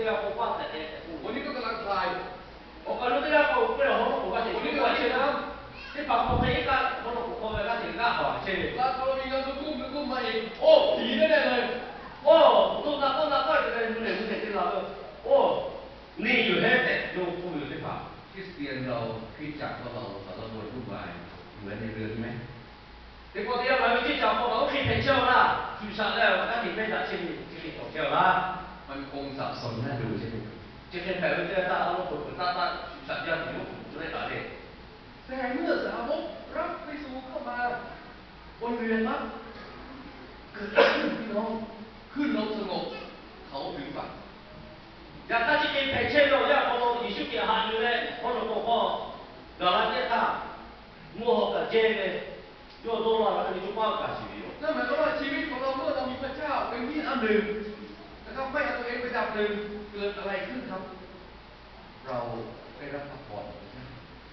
Yaˇ k'o paˆ tehꞈ k'o, awˬ liˇ k'o kaꞈ la htaiˍ. Awˬ kaˬ lo teˇ g'aˇ k'o, awˬ hk'aw lo k'oˍ g'a hteꞈ k'oˍ g'a chehˇ ve, teˇ hpaˍ hk'aw hk'e iˉ kaˆ hk'aw lo k'oˍ hk'aw ve g'a hteꞈ g'aˇ paˍ chehˇ ve. Laˇ hk'aw lo ve g'a to kuˇ ve kuˇ maˇ heˆ. Oˇ hkiˬ ve leh, oˇ to na k'oˆ na k'oˆ te leh nu lehˬ nu lehˬ te la ve. Oˇ neˇ yuˬ hehˉ tehꞈ yawˇ k'oˆ ve yoˬ teˇ hpaˍ. คริสเตียน เรา คริสตจักร ของเรา สารวนวุ่นวาย เหมือนในเรือนี้ไหม Teˇ pawˆ teˇ yanˇ ngaˬ hui ve ceˇ caˍ hk'aw kaꞈ oˇ hk'e hpehꞈ chehˇ-aw laˇ. Shuˍ shaꞈ leh awˬ g'aˇ hteꞈ mehˇ daꞈ chehˇ ve chi hk'e cawˬ chehˇ-aw laˇ. มันคงสับสนน่าดูใช่ไหมครับ Chi hk'e hpehꞈ ve teˇ yanˇ htaˇ a lo peuˬ peuˬ taˇ taˇ shuˍ shaꞈ jaˇ tuˬ yoˬ, co lehˆ taˍ le. แต่เมื่อสาวกรับพระเยซูเข้ามา บนเรือปั๊บ เกิดอะไรขึ้นพี่น้อง คลื่นลมสงบ เขาถึงฝั่ง Yaꞈ hk'aˇ chi hk'e hpehꞈ chehˇ ve awˬ yanˇ hk'aw lo Yeˍsuˆ Hkriꞈ haꞈ yuˬ leh hk'aw lo k'o hk'aw gaˬ la teˇ htaˇ, mvuhˇ haw kaꞈ jehˇ ve, yawˇ dawˇ laˇ ve co paˆ kaꞈ shiˍ ve yoˬ. นั่นหมายความว่าชีวิตของเราเมื่อเรามีพระเจ้าเป็นที่อันดับหนึ่งนะครับ ไม่เอาตัวเองเป็นอันดับหนึ่ง เกิดอะไรขึ้นครับ เราได้รับพระพรของพระเจ้า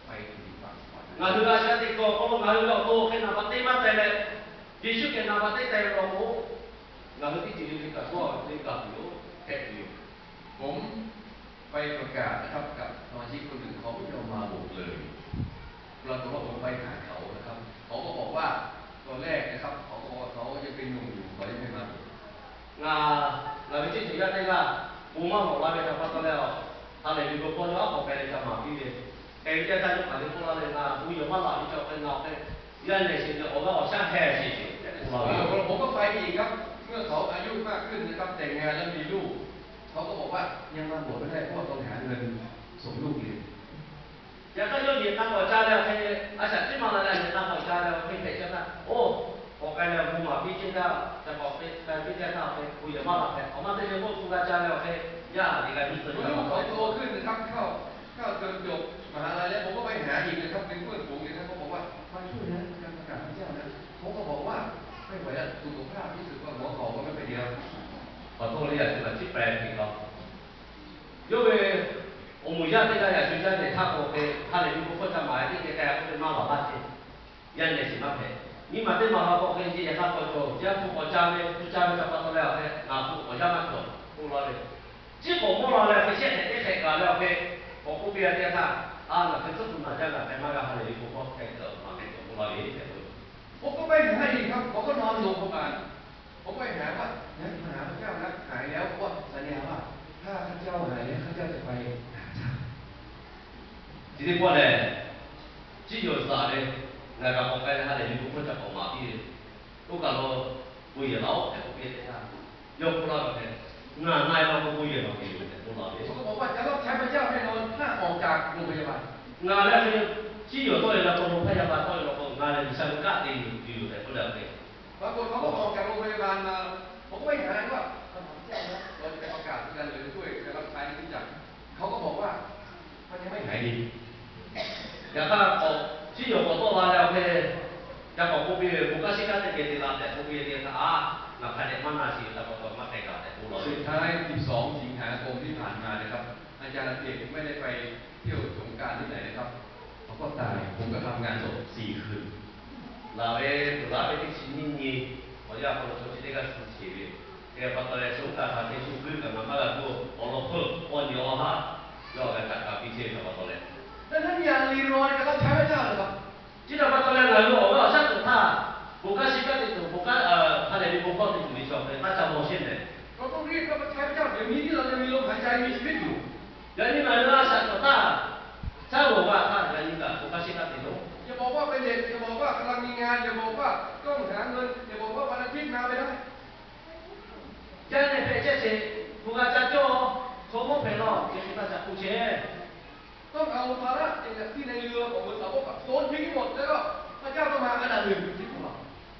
ไปถึงฝั่งสวรรค์ Ngaˬ hui ve a shaꞈ teꞈ kaˬ awˬ hk'aw lo ngaˬ hui ve awˬ to hk'e naˍ baꞈ teˇ maˇ teh leh, Yeˍsuˆ Hkriꞈ naˍ baꞈ teˇ teh ve law k'o, ngaˬ hui teˇ ceuˬ le le kaꞈ dawˇ ve teˇ kaˬ tuˬ yoˬ, hpehꞈ tuˬ yoˬ. ผมไปประกาศนะครับกับสมาชิกคนหนึ่ง เขาไม่ยอมมาโบสถ์เลย ปรากฏว่าผมไปหาเขานะครับ เขาก็บอกว่าตอนแรกนะครับ เขาก็บอกว่าเขายังเป็นหนุ่มอยู่ เขายังไม่มาโบสถ์ Ngaˬ, ngaˬ ve ceˇ ceuˬ yaˇ teˇ g'aˇ bon maˇ lawˬ la ve htaꞈ pa taw leh, ha lehˬ ve bon hkawˇ yawˇ aˉ k'awꞈ k'ai leh ca maˍ piˇ ve, k'ai ve teˇ yanˇ htaˇ yawˇ hk'aˬ hk'e k'oˆ laˇ leh, ngaˬ bon yehˬ maˇ laˬ ve ca k'ai ngaˬ awˬ hk'e yaˇ nehˬ sheˍ leh awˬ g'aˇ awˬ shaˉ heh sheˍ sheˍ tehꞈ k'oˆ la ve. ผมก็ไปอีกครับ เมื่อเขาอายุมากขึ้นนะครับ แต่งงานแล้วมีลูก เขาก็บอกว่ายังมาโบสถ์ไม่ได้ เพราะว่าต้องหาเงินส่งลูกเรียน Yaꞈ hk'aˇ yawˇ yehˬ k'a k'awꞈ ca leh awˬ hk'e, a shaꞈ teˇ maˇ la leh yehˬ k'a k'awꞈ ca leh awˬ hk'e hpehꞈ chehˇ htaˇ, oˇ k'awꞈ k'ai leh bon maˍ piˇ chehˇ htaˇ, ca k'awꞈ k'ai piˇ chehˇ htaˇ awˬ hk'e bon yehˬ maˇ la hpehꞈ, awˬ maˇ teˇ ve k'oˆ tu g'a ca leh awˬ hk'e yaˇ a liꞈ g'a nyi tcuh พอลูกเขาโตขึ้นนะครับ เข้า เข้าเทอมจบมหาลัยแล้ว ผมก็ไปหาอีกนะครับ เป็นเพื่อนฝูงเนี่ยนะ เขาบอกว่ามาช่วยนะ การประกาศพระเจ้านะ เขาก็บอกว่าไม่ไหวแล้ว สุขภาพรู้สึกว่าหัวเข่าก็ไม่ค่อยดีแล้ว Awˬ to le yaꞈ shu kaꞈ ciˉ pehˍ teꞈ law. Yawˇ ve awˬ moˍ yaˇ teˇ g'aˇ yaꞈ shu jaˇ nehˬ htaˇ k'o hk'e, ha lehˬ ve bon hkawˇ ca maˍ ve teˇ geh k'ai k'oˆ ve maˇ laˬ laˇ ceh. Yaˇ nehˬ sheˍ maˇ hpehꞈ. Nyiˇ maˬ teˇ maˬ ha k'awꞈ hk'e yehˬ k'a k'awꞈ cawˬ, yaˇ hpu k'awꞈ ca ve, hpu ca ve htaꞈ pa taw leh awˬ hk'e ngaˬ hpu awˬ yaˇ maˇ cawˬ k'oˆ laˇ ve. Ciˉ k'awꞈ mawˇ la leh awˬ hk'e shehˆ hk'e teˇ hk'e gaˬ leh awˬ hk'e k'awꞈ k'oˆ piˇ a teˇ yanˇ htaˇ, a, ngaˬ hk'e tcuhˉ kuˬ naˬ jaˇ, ngaˬ hk'e maˇ g'a, ha lehˬ ve bon hkawˇ hk'e kaꞈ maˍ hk'e cawˬ k'oˆ laˇ ve tehꞈ k'oˆ ve. ผมก็ไปหาอีกครับ ผมก็นอนโรงพยาบาล ผมไปหาว่า นะ มาหาพระเจ้านะ หายแล้ว เพราะว่าสัญญาว่า ถ้าข้าเจ้าหายแล้ว ข้าเจ้าจะไปหาเจ้า Chi teˇ pawˆ lehˬ, ciˉ yawˬ zaꞈ ve, ngaˬ kaꞈ k'awꞈ k'ai leh ha lehˬ ve bon hkawˇ ca k'awꞈ maˍ piˇ ve, oˇ kaˬ lo bon yehˬ laˬ-oˆ tehꞈ k'oˆ piˇ a teˇ yanˇ, yawˇ k'oˆ laˇ ve hk'e, ngaˬ na-e law k'o bon yehˬ laˬ tuˬ yoˬ tehꞈ k'oˆ laˇ ve. เขาก็บอกว่าจะรับใช้พระเจ้าแน่นอน ถ้าออกจากโรงพยาบาล Ngaˬ lehˬ hk'e, ciˉ yawˬ tawˆ e la k'o, lo hpaˇ yaˇ pa tawˆ e la k'o, ngaˬ lehˬ G'uiˬsha ve kanˉ te yuˬ tuˬ yoˬ tehꞈ k'oˆ leh awˬ hk'e ปรากฏเขาก็ออกจากโรงพยาบาลมา ผมก็ไปหาว่า เราจะไปประกาศกัน หรือช่วยกันรับใช้คริสตจักร เขาก็บอกว่า มันยังไม่หายดี Yaꞈ hk'aˇ k'awꞈ, ciˉ yawˬ k'awꞈ tawˆ la leh awˬ hk'e, ca k'awꞈ k'oˆ piˇ ve, bon kanˉ shiˉ kanˉ teˇ geh te la tehꞈ k'oˆ piˇ ve teˇ yanˇ htaˇ, a, ngaˬ hk'a dehꞈ maˇ na sheˍ ve htaꞈ pa taw maˇ k'ai kaꞈ tehꞈ k'oˆ laˇ ve. สุดท้าย สิบสอง สิงหาคมที่ผ่านมานะครับ อาจารย์เอกไม่ได้ไปเที่ยวสงกรานต์ที่ไหนนะครับ เขาก็ตาย ผมก็ทำงานศพสี่คืน Laˬ ve peuˬ laˉ ve teˇ chi nyiˇ nyi, awˬ yanˇ hk'aw lo chaw chi teˇ g'aˇ shu sheˍ ve, hk'e pa taw leh shu kaꞈ hk'aˬ hk'e shu kuiˉ kaꞈ ngaˬ maˇ g'a tuˬ, awˬ lawn hpeuˇ awˬ nyi awˬ haˉ yawˇ g'a kaꞈ kaꞈ piˇ chehˇ ve htaꞈ pa taw leh, ทั้งๆที่ยังเรียนรอในการรับใช้พระเจ้าเลยครับ Chi htaꞈ pa taw leh ngaˬ hui awˬ g'aˇ awˬ shaˉ cawˬ htaˇ, bon kanˉ shiˉ kanˉ te tuˬ, bon kanˉ ha lehˬ ve bon hkawˇ te tuˬ ve chaw hk'e maˇ ca mawˬ sheˍ mehˍ. เราต้องรีบรับใช้พระเจ้า เดี๋ยวนี้ที่เรายังมีลมหายใจ มีชีวิตอยู่ Yaꞈ nyi ngaˬ hui a shaꞈ cawˬ htaˇ, shaˉ g'awˬ g'a htaˇ yaꞈ nyi kaꞈ bon kanˉ shiˉ kanˉ te loˬ. อย่าบอกว่าเป็นเด็ก อย่าบอกว่ากำลังมีงาน อย่าบอกว่าต้องหาเงิน อย่าบอกว่าวันอาทิตย์มาไม่ได้ Yaˇ nehˬ hpehꞈ chehˇ sheˍ, bon g'a ca cawˇ, chaw mawˇ hpehꞈ law, chi hk'e taˇ ca k'oˆ chehˇ. ต้องเอาภาระที่ในเรือของเหมือนสาวกอะ โยนทิ้งให้หมด แล้วก็พระเจ้าต้องมาอันดับหนึ่งที่พวกเรา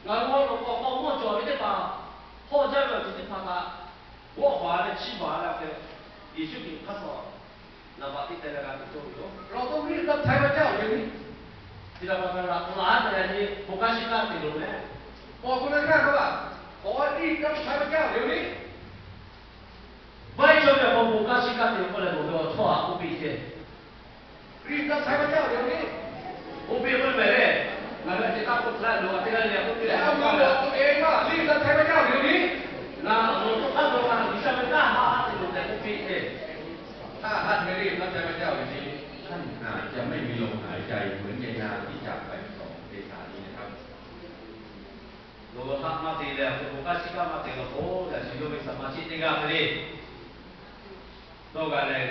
Ngaˬ hui awˬ lawn k'o, k'awꞈ mawˇ cawˬ ve teˇ hpaˍ, hawˇ jaˇ ve awˬ ceuˬ teˇ hpaˍ htaꞈ g'awˆ haˍ leh chiˇ baˬ leh awˬ hk'e, Yeˍsuˆ Hkriꞈ hk'aˇ suh naˍ baꞈ teˇ teh leh g'a tuˬ cawˇ ve yoˬ. เราต้องรีบรับใช้พระเจ้าเดี๋ยวนี้ Chi htaꞈ pa taw leh, a, yaꞈ nyi bon kanˉ shiˉ kanˉ te loˬ mehˍ. บอกคนข้างๆ ว่า ขอให้รีบรับใช้พระเจ้าเดี๋ยวนี้ Vaiˇ chaw ve awˬ hk'aw bon kanˉ shiˉ kanˉ te k'oˆ leh, nawˬ ve awˬ chawˇ htaꞈ k'oˆ piˇ ceh. รีบรับใช้พระเจ้าเดี๋ยวนี้ K'oˆ piˇ k'oˆ ve mehˍ le. Ngaˬ hui a ceh taˇ k'oˆ htaˇ, nawˬ a teˇ g'aˇ le k'oˆ piˇ leh, เอามือบอกตัวเองว่า รีบรับใช้พระเจ้าเดี๋ยวนี้ Ngaˬ awˬ lawn k'o, hk'a dawˇ htaˇ G'uiˬsha ve kanˉ haꞈ haꞈ te loˬ tehꞈ k'oˆ piˇ ceh. ถ้าท่านไม่รีบรับใช้พระเจ้าอย่างนี้ ท่านอาจจะไม่มีลมหายใจเหมือนยายนางที่จากไปสองเมษายนนี้นะครับ Nawˬ hui haꞈ maˇ te leh, awˬ hk'aw kaˇ shiˉ kaˇ maˇ te law k'o, yaꞈ shu yawˇ ve saˍ ma chi teˇ g'aˇ hk'e le dawˇ g'a leh,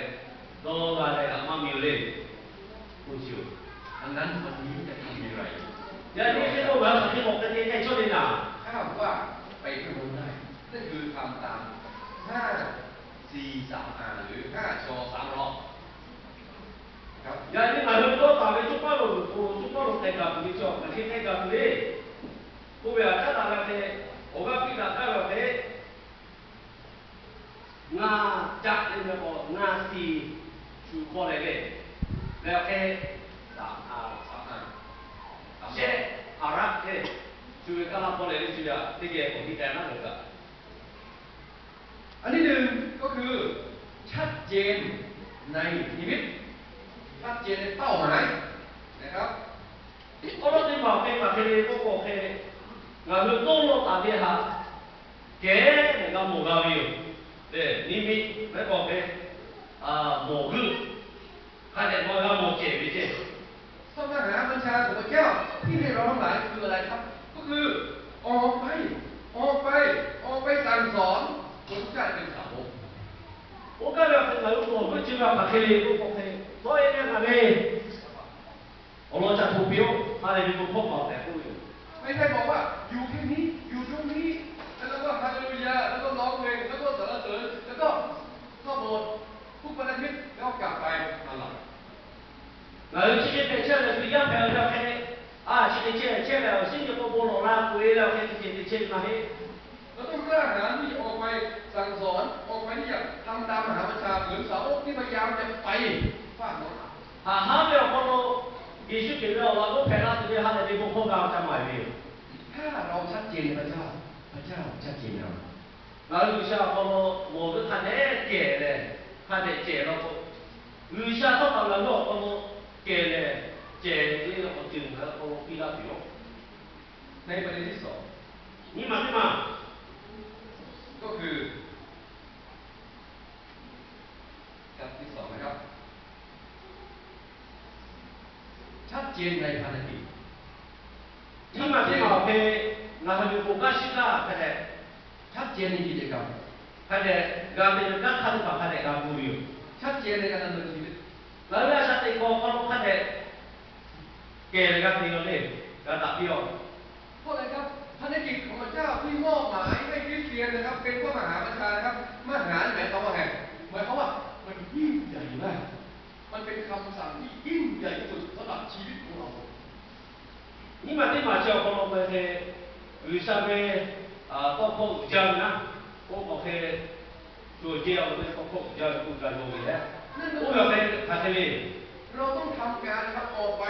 dawˇ g'a leh haꞈ maˇ miˬ-oˬ le. อันนั้นวันนี้จะทำอย่างไร? ถ้าหากว่าไปข้างบนได้ นั่นคือทำตาม ห้าสี่สามอา หรือ ห้า ชอ สาม รอ Yaꞈ nyi ngaˬ hui dawˇ taˍ ve coˇ paˉ lo, coˇ paˉ lo hk'e gaˬ tuˬ ve chi, ngaˬ hui hk'e gaˬ tuˬ le. K'oˆ ve, a caˉ daꞈ g'a hk'e, awˬ g'aˇ piˇ daꞈ gaˇ ve awˬ hk'e, ngaˬ caˆ te ve k'o, ngaˬ siˍ shuˍ hk'aw lehˬ ve, leh awˬ hk'e, shehˆ, aˍ raˆ hk'e, shuˍ ve kaˇ laˇ hk'aw lehˬ ve shuˍ yaꞈ teˇ geh k'awꞈ hiˆ k'ai laˇ ve kaꞈ อันที่หนึ่ง ก็คือ ชัดเจนในนิมิต ชัดเจนในเป้าหมายนะครับ Awˉ lawˉ teˇ maˬ hk'e maˬ hk'e le k'oˆ k'o hk'e, ngaˬ hui dawˇ lawˇ taˍ ve haꞈ kehˉ lehˬ g'a mawˬ g'a ve yoˬ. Lehˬ, niˍ miˆ leh k'awꞈ hk'e, mawˬ g'euˆ, hk'a dehꞈ maˇ g'a mawˬ cehˬ ve ceh. พระมหาบัญชาของพระเจ้าที่ให้เราทั้งหลายคืออะไรครับ ก็คือ ออกไป ออกไป ออกไปสั่งสอนคนทุกชาติเป็นสาวก Oˇ kaˇ ve awˬ hk'e ngaˬ hui mawˬ g'euˆ chi ve hk'aˬ hk'e le k'oˆ k'o hk'e, dawˇ e leh ngaˬ ve awˬ lawn ca hto piˇ-oˆ. Ha lehˬ ve bon hkawˇ paˍ tehꞈ k'oˆ ve yoˬ. ไม่ใช่บอกว่าอยู่แค่นี้ อยู่ตรงนี้ แล้วก็ฮาเลลูยา แล้วก็ร้องเพลง แล้วก็สรรเสริญ แล้วก็เข้าโบสถ์ทุกวันอาทิตย์ แล้วกลับไป อะไร Ngaˬ hui chi hk'e hpehꞈ chehˇ leh, Hkriꞈ yaˇ hpehꞈ ve awˬ hk'e, a chi hk'e chehˇ chehˇ leh, awˬ shinˉ nyi k'o bon lawˬ la k'oꞈ e leh awˬ hk'e teˇ ceuˬ teˇ chehˇ ve maˇ heˆ. เราต้องกล้าหาญที่จะออกไปสั่งสอน ออกไปที่จะทำตามมหาบัญชา เหมือนสาวกที่พยายามจะไปฟากน้ำ Haꞈ haˉ ve awˬ hk'aw lo Yeˍsuˆ Hkriꞈ ve awˬ laꞈ g'awˇ hpehꞈ la tuˬ ve ha lehˬ ve bon hkawˇ g'a ca maˍ ve yoˬ. ถ้าเราชัดเจนในพระเจ้า พระเจ้าชัดเจนในเรา Ngaˬ hui G'uiˬsha awˬ hk'aw lo mawˬ ve hk'a dehꞈ kehˬ lehˬ, hk'a dehꞈ cehˬ law k'o, G'uiˬsha htawˇ kaꞈ ngaˬ hui awˬ hk'aw lo kehˬ lehˬ cehˬ ve awˬ ceuˬ ngaˬ hui awˬ hk'aw lo piˇ laˇ tuˬ yoˬ. ในประเด็นที่สอง Nyiˇ maˬ teˇ maˬ ก็คือ กับที่สองนะครับ ชัดเจนในภารกิจ Nyiˇ maˬ teˇ maˬ awˬ hk'e, ngaˬ hui ve bon kaˇ shiˉ kaˇ hk'a dehꞈ, ชัดเจนในกิจกรรม hk'a dehꞈ g'a te ve kanˉ hk'aˇ teˇ hpaˍ hk'a dehꞈ g'a gu ve yoˬ. ชัดเจนในการดำเนินชีวิต Ngaˬ hui a shaꞈ teꞈ k'awꞈ hk'aw lo hk'a dehꞈ kehˬ leh g'a te law le, g'a daꞈ piˇ-oˆ. เพราะอะไรครับ ภารกิจของพระเจ้าที่มอบหมายให้คริสเตียนนะครับ เป็นพระมหาบัญชานะครับ มหาหมายความว่าไง หมายความว่ามันยิ่งใหญ่มาก มันเป็นคำสั่งที่ยิ่งใหญ่ที่สุดสำหรับชีวิตของเรา Nyiˇ maˬ teˇ maˬ chi awˬ hk'aw lo k'o hk'e, G'uiˬsha ve tawˇ hkawˇ uiˍ jaˇ ve naˉ, oˇ k'awꞈ hk'e, co jehˇ awˬ ve tawˇ hkawˇ uiˍ jaˇ ve k'oˆ g'a yaw ve leh, oˇ ve awˬ hk'e hk'aˬ hk'e le เราต้องทำการนะครับ ออกไป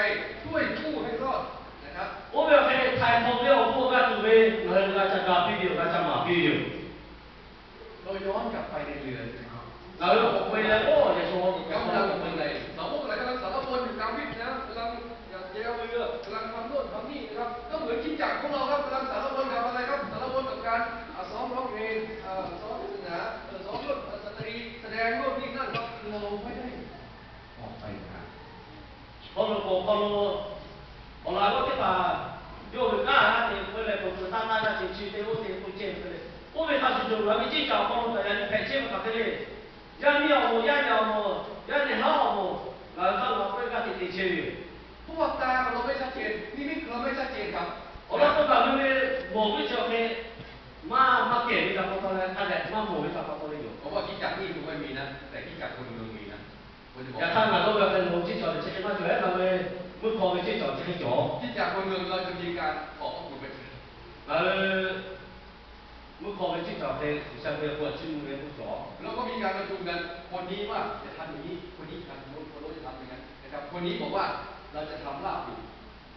ช่วยผู้ให้รอด นะครับ Oˇ ve awˬ hk'e htaiˍ hk'awꞈ ve awˬ bon g'a tuˬ ve ngaˬ hui g'a ca ga piˇ ve yoˬ, g'a ca maˍ piˇ ve yoˬ. เราย้อนกลับไปในเรือ Ngaˬ hui k'awꞈ k'oꞈ e leh k'o, yaꞈ shaw k'awꞈ k'oꞈ e leh, สาวกหลายกำลังสารวนอยู่กลางวิทย์นะ กำลังแยกเรือ กำลังทำโน่นทำนี่นะครับ ก็เหมือนคริสตจักรของเราครับ กำลังสารวนกับอะไรครับ สารวนกับการอ่ะซ้อมร้องเพลง อ่ะซ้อมเทศนา เอ่อซ้อมเรื่องสตรี แสดงโน่นนี่นั่นครับ เราไม่ได้ออกไปหา Hk'aw lo k'o hk'aw lo awˬ laꞈ g'awˇ teˇ hpaˍ yawˇ ve kanˉ haˉ te k'oˆ leh, k'o tcuh taˇ taˇ g'aˇ te chi te oˇ te k'oˆ chehˇ ve hk'e le. Oˇ ve hk'a shuˍ shuˍ ngaˬ ve ceˇ caˬ awˬ hk'aw lo kaꞈ yaꞈ nyi hpehꞈ chehˇ ve hk'aˬ hk'e le. Yaˇ miˇ awˬ moˍ, yaˇ nehˬ awˬ moˍ, yaˇ nehˬ haˉ awˬ moˍ, ngaˬ hui hk'aˇ ngaˬ k'oˆ ve kanˉ te te chehˇ ve yoˬ. เพราะว่าตาของเราไม่ชัดเจน นิมิตของเราไม่ชัดเจนครับ Awˬ lawn k'o ngaˬ hui ve mawˬ ve chi awˬ hk'e maˇ maˇ kehˬ ve htaꞈ pa taw leh, hk'a dehꞈ maˇ mawˬ ve htaꞈ pa taw ve yoˬ. ผมว่าคริสตจักรนี่คงไม่มีนะ แต่คริสตจักรคนเมืองมีนะ Yaꞈ hk'aˇ ngaˬ dawˇ ve hk'e, nawˬ hui ceˇ caˬ chi hk'e maˇ cawˬ, ngaˬ ve mvuhˇ hk'aw ve ceˇ caˬ chi hk'e cawˬ. คริสตจักรคนเมืองเราจะมีการขอบพระคุณพระเจ้า Ngaˬ hui mvuhˇ hk'aw ve ceˇ caˬ hk'e G'uiˬsha ve awˬ bon chiˇ mvuh ve k'oˆ cawˬ. เราก็มีการประชุมกัน คนนี้ว่าจะทำอย่างนี้ คนนี้ทำโน้น คนโน้นจะทำอย่างนั้นนะครับ คนนี้บอกว่าเราจะทำลาบดิบ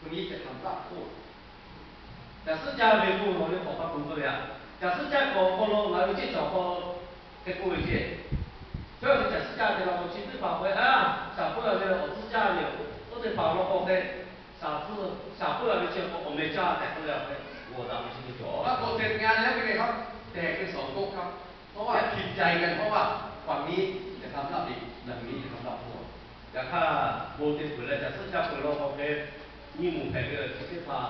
คนนี้จะทำลาบโคตร Caˬ suhˉ caˇ ve k'o, nawˬ ve k'awꞈ pa peuˬ k'oˆ ve aꞈ, caˬ suhˉ caˇ ve awˬ hk'aw lo ngaˬ hui ve ceˇ caˬ awˬ hk'aw lo hk'e k'oˆ ve ceˇ. Chaw ve caˬ suhˉ caˇ ve la k'o, chi teˇ hpaˍ k'o, a, shaˍ puiˉ la ve awˬ tcuhˉ caˇ ve yoˬ. Oˇ teˇ hpaˍ awˬ lawn k'o hk'e, shaˍ puiˉ la ve chi k'o awˬ meh caˇ tehꞈ k'oˆ leh awˬ hk'e g'awˬ daꞈ ve chi teˇ cawˬ. ปรากฏเสร็จงานแล้วเป็นไงครับ แตกเป็นสองก๊กครับ เพราะว่าผิดใจกัน เพราะว่าฝั่งนี้จะ ทำลาบดิบ อย่างนี้จะทำลาบคั่ว Yaꞈ hk'aˇ, bon te peuˬ leh caˬ suhˉ caˇ peuˬ law k'o hk'e, nyiˇ moˍ hpehꞈ ve chi teˇ hpaˍ,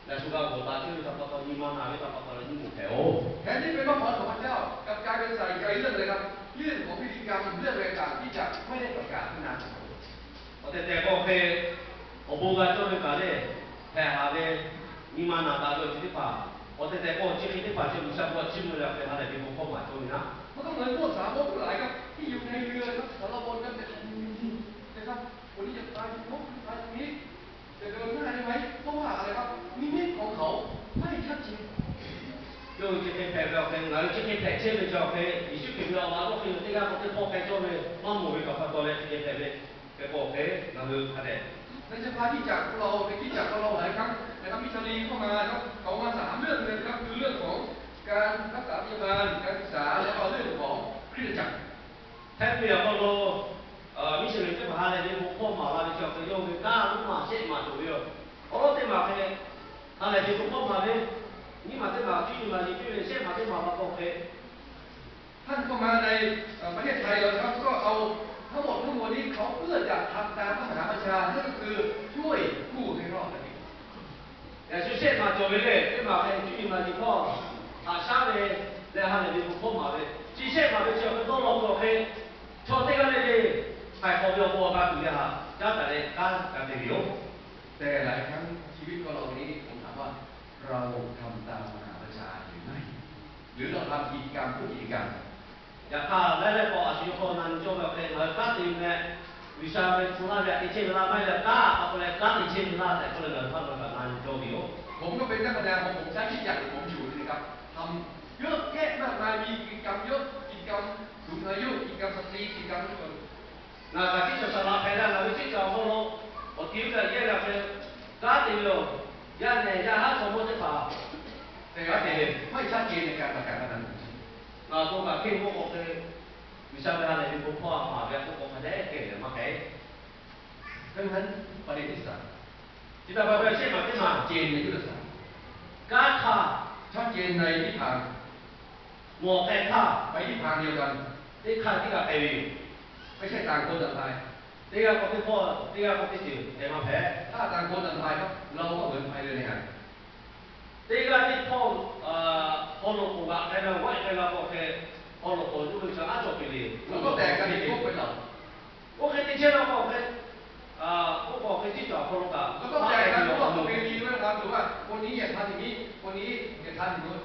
yaꞈ shu g'a g'awˬ taˍ chehˇ ve htaꞈ pa taw, nyi ma naˬ ve htaꞈ pa taw leh nyiˇ moˍ hpehꞈ-oˬ. แทนที่เป็นพระพรของพระเจ้า กลับกลายเป็นใส่ใจเรื่องอะไรครับ เรื่องของพิธีกรรม เรื่องอะไรต่างๆที่จะไม่ได้ประกาศเท่านั้น Awˬ tehˬ tehˬ k'o hk'e, awˬ bon g'a cawˇ ve kaꞈ lehˬ, hpehꞈ haˍ ve, nyi ma naˬ taˍ ve awˬ ceuˬ teˇ hpaˍ, awˬ tehˬ tehˬ k'o chi hk'e teˇ hpaˍ chi G'uiˬsha bon chiˇ mvuh leh awˬ hk'e ha lehˬ ve bon hkawˇ maˍ cawˇ ve naˉ. มันก็เหมือนพวกสาวกทั้งหลายครับ ที่อยู่ในเรือนะครับ สารวนกันแต่ แต่ครับ คนนี้จะตายตรงโน้น คนนี้ตายตรงนี้ จะเดินหน้าได้ไหม เพราะว่าอะไรครับ นิมิตของเขาไม่ชัดเจน Yawˇ hui chi hk'e hpehꞈ ve awˬ hk'e, ngaˬ hui chi hk'e hpehꞈ chehˇ ve chi awˬ hk'e, Yeˍsuˆ Hkriꞈ ve awˬ laꞈ g'awˇ hk'e teˇ g'aˇ k'o teˇ hpawˇ k'ai cawˇ ve maˇ mawˬ ve kaꞈ pa taw leh chi hk'e hpehꞈ ve, hk'e k'o hk'e ngaˬ hui ha lehˬ ในสภาคริสตจักรของเรา ในคริสตจักรของเราหลายครั้งนะครับ มิชชันนารีเข้ามานะครับ เขามาสามเรื่องเลยนะครับ คือเรื่องของการรักษาพยาบาล การศึกษา แล้วก็เรื่องของคริสตจักร Hk'e te ve awˬ hk'aw lo, miˇ shiˍ ve teˇ hpaˍ ha lehˬ ve bon hkawˇ maˍ la ve chi awˬ hk'e yawˇ ve kanˉ lonˉ maˬ shehˆ maˍ cawˬ ve yoˬ. Awˬ lawn teˇ maˬ hk'e, ha lehˬ ve bon hkawˇ maˍ ve, nyiˇ maˬ teˇ maˬ cuˇ nyi ma nyi cuˇ ve shehˆ maˬ teˇ maˬ pa taw hk'e ท่านเข้ามาในเอ่อประเทศไทยแล้วนะครับ ก็เอาทั้งหมดทั้งมวลนี้เขาเพื่อจะทำตามพระมหาบัญชา นั่นก็คือช่วยผู้ให้รอดนั่นเอง Yaꞈ shu shehˆ maˬ cawˬ ve lehˬ, teˇ maˬ hk'e cuˇ nyi ma nyi hkawˇ haꞈ shaˉ ve leh ha lehˬ ve bon hkawˇ maˍ ve, chi shehˆ maˬ ve chi awˬ hk'e dawˇ law ve awˬ hk'e, chaw teˇ g'aˇ leh ve, htaiˍ hk'awꞈ ve awˬ bon awˬ g'a tuˬ ve htaꞈ caˉ taˍ leh kanˉ g'a te ve yoˬ. แต่หลายครั้งชีวิตของเรานี้ ผมถามว่า เราทำตามมหาบัญชาหรือไม่ หรือเราทำกิจกรรมทุกกิจกรรม Yaꞈ hk'aˇ, laiˉ laiˉ k'awꞈ a shu yawˇ hk'aw na nyi cawˇ ve awˬ hk'e, ngaˬ hui kanˉ te meh, G'uiˬsha ve tcuh laˇ ve htaꞈ te chehˇ ve laˇ maˇ heˆ leh, kanˉ a k'aw leh kanˉ te chehˇ ve laˇ tehꞈ k'oˆ leh ngaˬ hui hk'a gaˬ kaꞈ na nyi cawˇ ve yoˬ. ผมก็เป็นนักแสดง ของผมใช้คริสตจักรของผมอยู่นี่นะครับ ทำเยอะแยะมากมาย มีกิจกรรมเยอะ กิจกรรมสูงอายุ กิจกรรมสตรี กิจกรรมเยาวชน Ngaˬ kaꞈ teˇ cawˬ saˍ laꞈ hpehꞈ leh ngaˬ ve teˇ cawˬ awˬ hk'aw lo, awˬ ti ve kaꞈ yehˇ ve awˬ hk'e, kanˉ te ve yoˬ. Yaˇ nehˬ yaˇ haˉ chaw mawˇ teˇ hpaˍ, te kanˉ te ve, ไม่ชัดเจนในการประกาศเท่านั้น Ngaˬ to kaꞈ hk'e k'oˆ k'o hk'e, G'uiˬsha ve ha lehˬ ve bon hkawˇ a maˍ ve k'oˆ k'o hk'a dehꞈ kehˬ leh maˇ k'ai. ดังนั้นประเด็นที่สาม Chi htaꞈ pa taw shehˆ maˬ teˇ maˬ ชัดเจนในยุทธศาสตร์ kanˉ htaˇ, ชัดเจนในทิศทาง mawˬ k'ai htaˇ, ไปทิศทางเดียวกัน teˇ hk'aˇ teˇ g'aˇ k'ai ve yoˬ. ไม่ใช่ต่างคนต่างพาย Teˇ g'aˇ k'awꞈ teˇ hpawˇ, teˇ g'aˇ k'awꞈ teˇ ceuˬ k'ai maˇ hpehꞈ. ถ้าต่างคนต่างพายครับ เราก็เหมือนพายเรือในหาด Teˇ g'aˇ teˇ hpawˇ haw loꞈ k'oˍ g'aꞈ k'ai la, g'awˆ k'ai la k'o hk'e, haw loꞈ k'oˍ yawˇ hui ca aˉ cawˬ piˬ le. เราก็แตกกันเป็นก๊กเป็นเหล่า Oˇ hk'e te chehˇ la k'o hk'e, oˇ k'o hk'e ciˉ cawˬ awˬ hk'aw lo kaꞈ, เราก็แตกกันเพราะว่าประเพณีวัฒนธรรม หรือว่าคนนี้อย่าทำอย่างนี้ คนนี้อย่าทำอย่างนู้น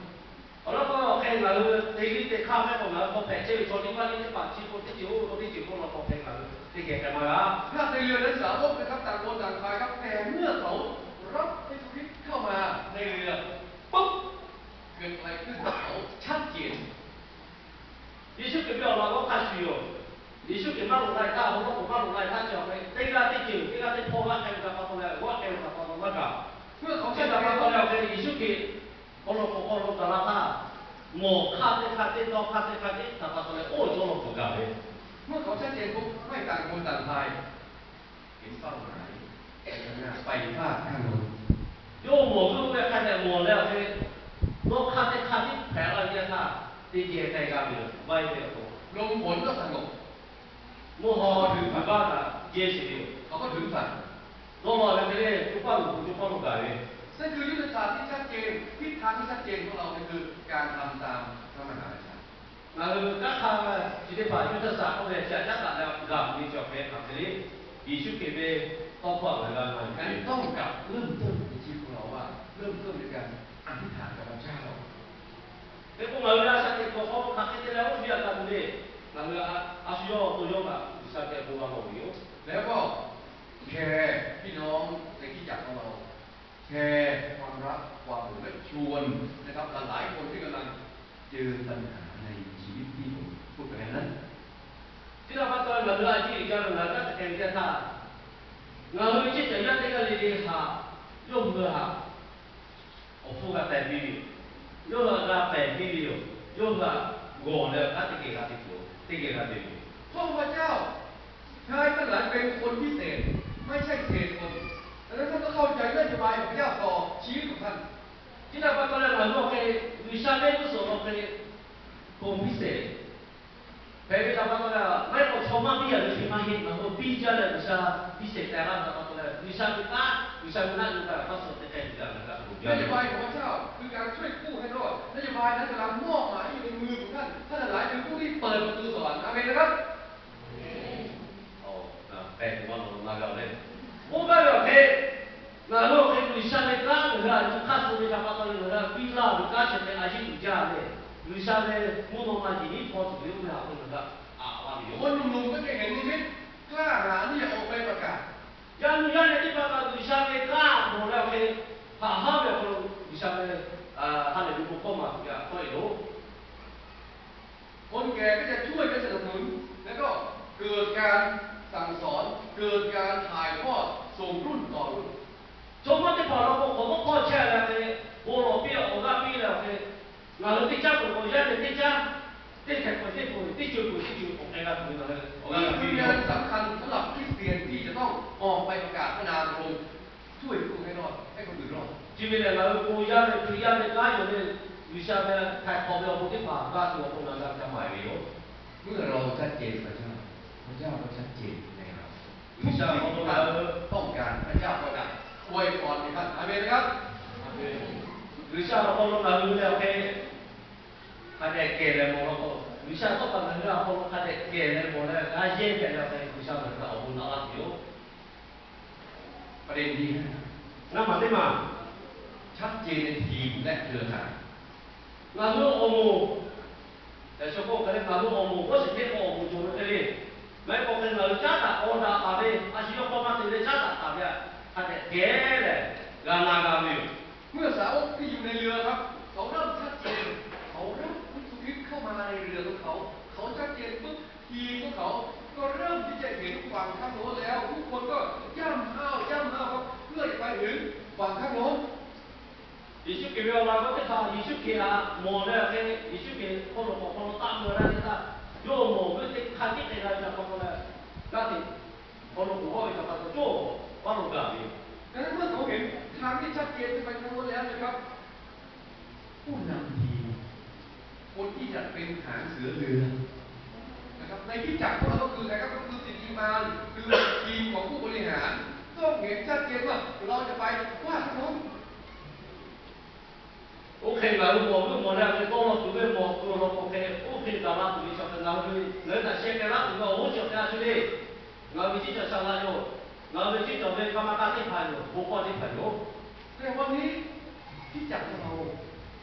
Awˬ lawn k'o, hk'e ngaˬ hui te liˇ te hk'aˇ mehˆ k'o, ngaˬ hui hk'aw hpehꞈ chehˇ ve chaw liˇ maˇ liˇ teˇ hpaˍ chi k'o teˇ ceuˬ oˇ ve k'o teˇ ceuˬ k'oˆ law k'o hk'e ngaˬ hui teˇ geh k'ai maˇ g'a. ถ้าในเรือนั้นสาวกนะครับ ต่างคนต่างพายครับ แต่เมื่อเขารับพระเยซูคริสต์เข้ามาในเรือปุ๊บ เกิดอะไรขึ้น เขาชัดเจน Yeˍsuˆ Hkriꞈ ve awˬ laꞈ g'awˇ hk'a shuˍ yoˬ. Yeˍsuˆ Hkriꞈ maˇ loꞈ la-e htaˇ, haw loꞈ k'oˍ maˇ loꞈ la-e htaˇ chi awˬ hk'e, teˇ g'aˇ teˇ ceuˬ, teˇ g'aˇ teˇ hpawˇ g'aˇ k'ai ve htaꞈ pa taw leh, g'awˆ k'ai ve htaꞈ pa taw maˇ gaˬ. Chi htaꞈ pa taw leh awˬ hk'e Yeˍsuˆ Hkriꞈ haw loꞈ k'oˍ hk'aw lo gaˬ la htaˇ, mawˬ hk'aˇ teˇ hk'aˇ teˇ, dawˇ hk'aˇ teˇ hk'aˇ teˇ htaꞈ pa taw leh oˇ cawˇ law k'oˍ gaˬ ve. เมื่อเขาชัดเจนปุ๊บ ให้ต่างคนต่างพาย เห็นเป้าหมาย ไปข้างหน้า ไปฟากข้างโน้น Yawˇ mawˬ g'uˇ ve hk'a dehꞈ mawˬ leh awˬ hk'e, dawˇ hk'aˇ teˇ hk'aˇ tiˉ hpehꞈ la ve teˇ htaˇ, teˇ geh k'ai g'a ve yoˬ. Vaˇ ve awˬ hk'aw lo ลมฝนก็สงบ mvuhˇ haw tuˬ baˇ kaꞈ geh sheˍ ve yoˬ. เขาก็ถึงฝั่ง Dawˇ law ve hk'e le, co paˇ lo k'o co paˇ lo gaˬ ve. นั่นคือยุทธศาสตร์ที่ชัดเจน ทิศทางที่ชัดเจนของเรา คือการทำตามพระมหาราชา Ngaˬ hui kanˉ hk'aˇ chi teˇ hpaˍ yuˇ htaˇ saˍ k'oˆ ve chi htaꞈ caˉ taˍ leh gaˬ ve cawˬ hk'e hk'aˬ hk'e le, Yeˍsuˆ Hkriꞈ ve tawˇ hkawˇ a ngaˬ hui g'a na ve. ต้องกลับเริ่มต้นในชีวิตของเราว่า เริ่มต้นในการอธิษฐานกับพระเจ้า Hk'e k'o ngaˬ hui a shaꞈ teꞈ kuˬ awˬ hk'aw lo hk'aˬ hk'e te leh oˇ ve a taˍ tuˬ le. Ngaˬ hui a shu yawˇ awˬ to yawˇ kaꞈ G'uiˬsha geh bon g'a lawˬ ve yoˬ. แล้วก็แคร์พี่น้องในคริสตจักรของเรา แชร์ความรักความห่วงและชวนนะครับ หลายๆคนที่กำลังเจอปัญหาในชีวิตที่ผมพูดไปแล้วนั้น Chi htaꞈ pa taw ngaˬ hui a ciˉ uiˍ jaˇ ve ngaˬ hui kanˉ te k'ai ve teˇ htaˇ, ngaˬ hui ve ceˇ caˬ yaˇ teˇ g'aˇ le le htaꞈ yawˇ hui htaꞈ awˬ hpfuhˇ g'a teh piˇ ve, yawˇ hui htaꞈ g'a pehˬ piˇ ve yoˬ. Yawˇ hui htaꞈ g'awˬ leh kanˉ teˇ geh g'a te tuˬ, teˇ geh g'a te ve yoˬ. เพราะพระเจ้าใช้ท่านหลายเป็นคนพิเศษ ไม่ใช่เศษคน ดังนั้นท่านต้องเข้าใจนโยบายของพระเจ้าต่อชีวิตของท่าน Chi htaꞈ pa taw leh ngaˬ hui awˬ hk'e, G'uiˬsha mehˆ g'uˇ suhˍ awˬ hk'e, คนพิเศษ hpehꞈ ve htaꞈ pa taw leh, mehˆ k'awꞈ Yaˇ ve chi maˇ heˆ, ngaˬ hui piˇ jaˇ leh G'uiˬsha piˇ shehˍ teh laˇ ve pa taw leh, G'uiˬsha ve kanˉ, G'uiˬsha ve naˆ yuˬ kaꞈ hk'aˇ suh teˇ k'ai tuˬ gaˬ ve kaꞈ k'oˆ jaˇ ve. นโยบายของพระเจ้าคือการช่วยกู้ให้รอด นโยบายนั้นจะมอบหมายอยู่ในมือของท่าน ท่านทั้งหลายคือผู้ที่เปิดประตูสวรรค์ อาเมนนะครับ Oˇ, k'ai tuˬ maˇ lawˬ la g'a le. Oˇ gaˇ ve awˬ hk'e, ngaˬ hui awˬ hk'e G'uiˬsha ve kanˉ ngaˬ hui htaꞈ nyi hk'aˇ suh ve htaꞈ pa taw leh ngaˬ hui htaꞈ piˇ laˇ ve kanˉ chi hk'e a yeˇ uiˍ jaˇ ve, G'uiˬsha ve mvuhˇ naw ma yeˬ niˉ hpaw tuˬ ve oˇ ve htaꞈ k'oˆ ngaˬ hui htaꞈ aꞈ la ve yoˬ. คนหนุ่มๆก็จะเห็นนิมิต กล้าหาญที่จะออกไปประกาศ Yaˇ nyi yaˇ neh teˇ hpaˍ kaꞈ G'uiˬsha ve kanˉ mawˬ leh awˬ hk'e, haꞈ haˉ ve awˬ hk'aw lo G'uiˬsha ve ha lehˬ ve bon hkawˇ maˍ tuˬ ve htaꞈ kawˆ e yoˬ. คนแก่ก็จะช่วยกันสนับสนุน แล้วก็เกิดการสั่งสอน เกิดการถ่ายทอดส่งรุ่นต่อรุ่น Chaw mawˇ teˇ hpaˍ law k'o, hk'awꞈ mawˇ hkawˇ chehˇ leh hk'e, bon lawˬ piˇ awˬ g'aˇ piˇ leh awˬ hk'e, ngaˬ hui teˇ caˉ peuˬ k'o yaˇ neh teˇ caˉ, teˇ hkeh peuˬ teˇ peuˬ, teˇ co peuˬ teˇ co k'awꞈ k'ai g'a tuˬ ve ngaˬ hui awˬ g'aˇ g'a piˇ ve yoˬ. สำคัญสำหรับคริสเตียนที่จะต้องออกไปประกาศพระนามพระองค์ ช่วยผู้ให้รอด ให้คนอื่นรอด Chi ve lehˬ, ngaˬ hui bon yaˇ ve Hkriꞈ yaˇ ve kanˉ yoˬ le, G'uiˬsha ve htaiˍ hk'awꞈ ve awˬ bon teˇ hpaˍ g'a tuˬ awˬ pon ngaˬ g'a ca maˍ ve yoˬ. เมื่อเราชัดเจนพระเจ้า พระเจ้าก็ชัดเจนในเรา G'uiˬsha awˬ hk'aw lo ngaˬ hui ต้องการ พระเจ้าก็จะ อวยพรในท่าน อาเมนนะครับ G'uiˬsha awˬ hk'aw lo ngaˬ hui leh awˬ hk'e hk'a dehꞈ kehˬ leh mawˬ law k'o, G'uiˬsha tawˇ hkawˇ ngaˬ hui awˬ hk'aw lo hk'a dehꞈ kehˬ leh mawˬ leh g'a yehˇ hpehꞈ leh awˬ hk'e G'uiˬsha ngaˬ hui htaꞈ awˬ bon naꞈ laˇ tuˬ yoˬ. ประเด็นที่ห้า Naˇ maˬ teˇ maˬ, ชัดเจนในทีมและเครือข่าย Ngaˬ hui awˬ moˍ, yaꞈ shawˉ k'oˆ hk'e leh ngaˬ hui awˬ moˍ g'awˇ shiˍ teˇ k'o awˬ moˍ cawˬ ve hk'e le, maˇ heˆ k'o hk'e ngaˬ hui caˉ daꞈ k'aw daꞈ taˍ ve, a shu yawˇ hk'aw maˇ te leh caˉ daꞈ taˍ ve htaꞈ hk'a dehꞈ kehˬ lehˬ g'a na g'a ve yoˬ. เมื่อสาวกที่อยู่ในเรือครับ เขาเริ่มชัดเจน เขารับพระเยซูคริสต์เข้ามาในเรือของเขา เขาชัดเจนปุ๊บ ทีมของเขาก็เริ่มที่จะเห็นฝั่งข้างโน้นแล้ว ทุกคนก็ย่ำห้าวย่ำห้าวครับ เพื่อจะไปถึงฝั่งข้างโน้น Yeˍsuˆ Hkriꞈ ve awˬ laꞈ g'awˇ teˇ hpaˍ Yeˍsuˆ Hkriꞈ htaꞈ mawˬ leh awˬ hk'e, Yeˍsuˆ Hkriꞈ hk'aw lo k'awꞈ hk'aw lo taˆ mvuh laˇ teˇ htaˇ, yawˇ mawˬ ve teˇ hk'aˇ tiˉ hk'e g'a ve htaꞈ pa taw leh, g'aˇ hteꞈ hk'aw lo k'oˍ g'awˇ ve htaꞈ pa taw cawˇ paˉ lo gaˬ ve yoˬ. ดังนั้นเมื่อเขาเห็นทางที่ชัดเจนขึ้นไปข้างโน้นแล้วนะครับ ผู้นำทีม คนที่จะเป็นหางเสือเรือนะครับ ในคริสตจักรพวกเราก็คือใครครับ ก็คือสิทธิมาร คือทีมของผู้บริหาร ต้องเห็นชัดเจนว่าเราจะไปว่าทางโน้น Oˇ hk'e ngaˬ hui mawˬ ve mawˬ leh ve tawˇ law tuˬ ve mawˬ kuiˬ law k'o hk'e, oˇ hk'e gaˬ la tuˬ ve chaw hk'e ngaˬ hui ve, ngaˬ hui htaꞈ sheh k'ai laˇ tuˬ ve awˬ g'oˇ chi awˬ hk'e a shu le. Ngaˬ hui ve ceˇ cawˬ sha la yoˬ. Ngaˬ hui ve ceˇ cawˬ ve hk'a ma kaˇ teˇ hpaˍ yoˬ. Bon hkawˇ teˇ hpaˍ yoˬ. แต่วันนี้คริสตจักรของเรา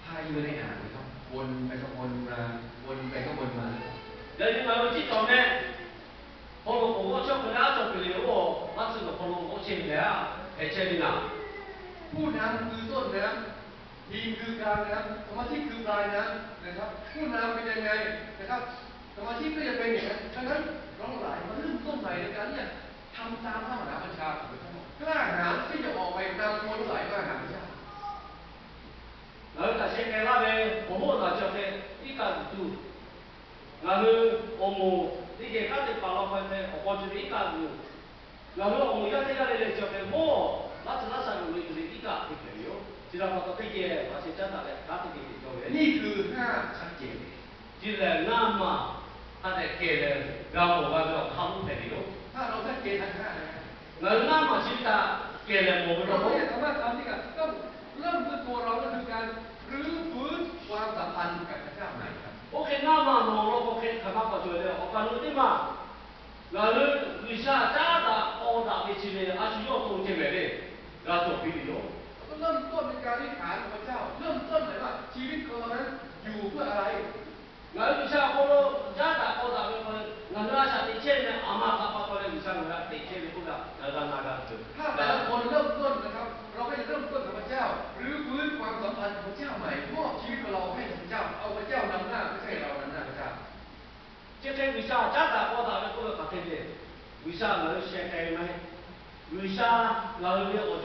พายเรือในอ่างนะครับ วนไปก็วนมา วนไปก็วนมา Yaꞈ nyi ngaˬ hui ve ceˇ cawˬ meh, hk'aw lo k'oˍ g'awˇ chawˇ hk'e leh aˉ cawˬ peuˬ le, oˇ maˇ tsuhˇ nawˬ hk'aw lo k'oˆ chehˇ ve le, hpehꞈ chehˇ ve naˍ. ผู้นำคือต้นน้ำ ทีมคือกลางน้ำ สมาชิกคือปลายน้ำนะครับ ผู้นำเป็นยังไงนะครับ สมาชิกก็จะเป็นอย่างนั้น ฉะนั้นเราหลายมาเริ่มต้นใหม่ในการที่จะทำตามพระมหาบัญชาของพระเจ้า กล้าหาญที่จะออกไปนำคนหลายมาหาพระเจ้า Ngaˬ hui htaꞈ sheh k'ai laˇ ve awˬ hoˉ awˬ naˬ chi awˬ hk'e iˉ kaˆ tuˬ tuˬ, ngaˬ hui awˬ moˍ teˇ geh kanˉ te paˍ law k'ai hk'e awˬ k'aw ceh ve iˉ kaˆ tuˬ, ngaˬ hui awˬ moˍ yaˇ teˇ g'aˇ le le chi awˬ hk'e mawˇ laˇ tcuh laˇ sha ve awˬ e tuˬ ve iˉ kaˆ te hpehꞈ ve yoˬ. Chi htaꞈ pa taw teˇ geh a sheh caˉ daꞈ leh kanˉ teˇ geh te cawˇ ve. นี่คือห้าชัดเจน Chi lehˬ naˇ maˬ hk'a dehꞈ kehˬ leh g'a mawˬ g'a ve awˬ hk'aˇ lonˉ hpehꞈ ve yoˬ. ถ้าเราชัดเจนทั้งห้าแล้ว Ngaˬ hui naˇ maˬ chi ve htaꞈ kehˬ leh mawˬ ve law k'o, เราไม่สามารถทำได้ครับ ต้องเริ่มด้วยตัวเรา ก็คือการรื้อฟื้นความสัมพันธ์กับพระเจ้าใหม่ครับ Oˇ hk'e naˇ maˬ mawˬ law k'o hk'e hk'aˬ ma k'awꞈ cawˬ leh awˬ kaˬ lo teˇ maˬ ngaˬ hui G'uiˬsha caˉ daꞈ k'aw daꞈ ve chi ve a shu yawˇ to ceh mehˍ ve g'a cawˬ piˇ ve yoˬ. เราต้องเริ่มต้นในการอธิษฐานกับพระเจ้า เริ่มต้นหมายว่าชีวิตของเรานั้นอยู่เพื่ออะไร Ngaˬ hui G'uiˬsha awˬ hk'aw lo caˉ daꞈ k'aw daꞈ ve k'o, ngaˬ hui a shaꞈ teꞈ chehˇ ve a ma htaꞈ pa taw leh G'uiˬsha ngaˬ hui htaꞈ teꞈ chehˇ ve k'oˆ kaꞈ ngaˬ hui g'a na g'a tuˬ. ถ้าแต่ละคนเริ่มต้นนะครับ เราก็จะเริ่มต้นกับพระเจ้า รื้อฟื้นความสัมพันธ์กับพระเจ้าใหม่ มอบชีวิตของเราให้กับพระเจ้า เอาพระเจ้านำหน้า ไม่ใช่เรานำหน้าพระเจ้า Chi hk'e G'uiˬsha caˉ daꞈ k'aw daꞈ ve k'oˆ ve hk'aˬ hk'e le. G'uiˬsha ngaˬ hui sheh k'ai ve maˇ heˆ. G'uiˬsha ngaˬ hui ve awˬ